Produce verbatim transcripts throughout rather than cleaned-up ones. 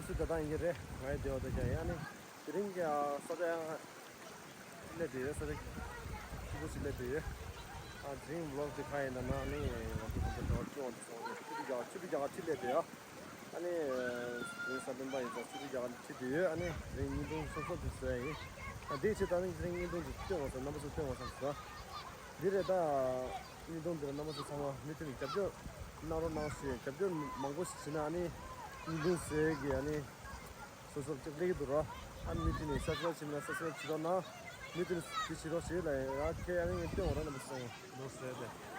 སུ་ད་ལྟ་ཡིན་གྱི་རེད། ང་ཡི་བདེ་བ་དང་རྒྱ་ཡ་ནི་དེ་རིང་གི་ས་ཆ་སླེབས་བསྡད་ཡོད། ས་ཆ་སྐྱིད་པོ་ཞིག་སླེབས་བསྡད་ཡོད། ཨ་དེ་རིང་ཝི་ལོག་དེ་ག་ཡིན་ད་ན་ནི་ང་ཚོ་ད་ལྟ་ཌོར་ཁྲིད་འོང་དུ་སོང་ནས་ཆུ་ཚོད་བརྒྱ་ཆུ་ཚོད་བརྒྱ་ཁྲིད་སླེབས་བསྡད་ཡོད། ཨ་ནི་དེ་རིང་གཟའ་སྤེན་པ་ཡིན་ཙང་ཆུ་ཚོད་བརྒྱ་ཁྲིད་བསྡད་ཡོད། ཨ་ནི་དེ་རིང་བརྙན་ཐུང་སོབ་སོབ་དེ་བཟོས་ཡིན། ཨ་དེའི་ཆེད་ད་ནི་དེ་རིང་བརྙན་ཐུང་དེ་སྟོན་འོང་ཟེར། རྣམ་པ་ཚོ་སྟོན་འོང་ཟེར་ཟེར། འདི་རེད་ད། བརྙན་ཐུང་འདིར་རྣམ་པ་ཚོ་ཚང་མ་མུ་མཐུད་ནས་རྒྱབ་སྐྱོར་གནང་རོགས་གནང་ཞེས། རྒྱབ་སྐྱོར་མང་པོ་ཞིག་བྱས་ན་ཨ་ནི་བརྙན་ཐུང་བཟོས་ཀྱི་ཨ་ནི་སོ་སོར་ཅིག་སླེབས་ཀྱི་འདུག་རོགས། ཨ་ནི་མུ་མཐུད་ནས་སབ་སི་ཀ་རབ་བྱས་མེད་ན་སབ་སི་ཀ་རབ་བྱེད་རོགས་གནང་། མུ་མཐུད་ནས་དེ་བྱེད་རོགས་ཞེས་ལ་ཡ་ཁྱེད་ཨ་ནི་སྟོན་འོང་རོགས། རྣམ་པ་ཚོ་ཚང་མ་ལོ་བཟོས་ཏེ།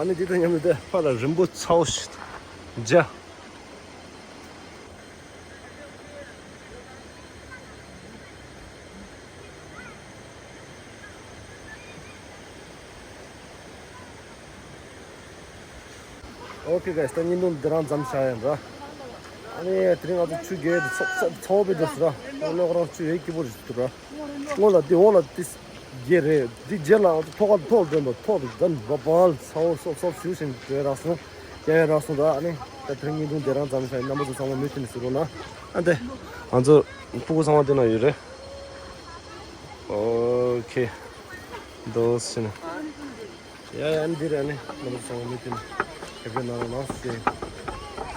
ཨ་ནི་དེ་དང་མཉམ་དུ་དེ་ཕར་ལ་རིང་པོ་ཚ་བོ་ཞིག་མཇལ། ཨོ་ཁེ་གཱས། ད་བརྙན་ཐུང་འདི་རང་མཚམས་བཞག་ཡིན་ར། ཨ་ནི་དེ་རིང་ང་ཚོ་ཆུ་རྐྱལ་དེ་ཚ་ཚ་ཚ་བོ་དཔེ་འདུག་ཟེར་ར། ཨ་ནི་ཁོ་རང་ཆུ་ཡོད་སྐྱིད་པོ་རེད་འདུག་ར། སྔོན་ལ་དེ་འོག་ལ་དེ་རྐྱལ་རེད། དེ་རྗེས་ལ་ང་ཚོ་ཐོག་ཁ་ཐོག་འགྲོ་འདུག་ཐོག་དེ་གན་བ་བལ་ཚ་བོ་སོབ་སོབ་ཞུ་བཞིན་འགྲོ་རག་སོང་། རྐྱལ་ཡོད་རག་སོང་ར། ཨ་ནི་ད་དེ་རིང་བརྙན་ཐུང་འདི་རང་མཚམས་བཞག་ཡིན། རྣམ་པ་ཚོ་ཚང་མ་མུ་མཐུད་ནས་གཟིགས་རོགས་གནང་། ཨ་ནི་ང་ཚོ་ཕྲུ་གུ་ཚང་མ་དེ་ན་ཡོད་རེད། ཨོ་ཁེ། འདུག་སེ་ནས། ཡ་ཡ། ཨ་ནི་འདི་རེད། ཨ་ནི་རྣམ་པ་ཚོ་ཚང་མ་མུ་མཐུད་ནས་རྒྱབ་སྐྱོར་གནང་རོགས་གནང་ཞེས།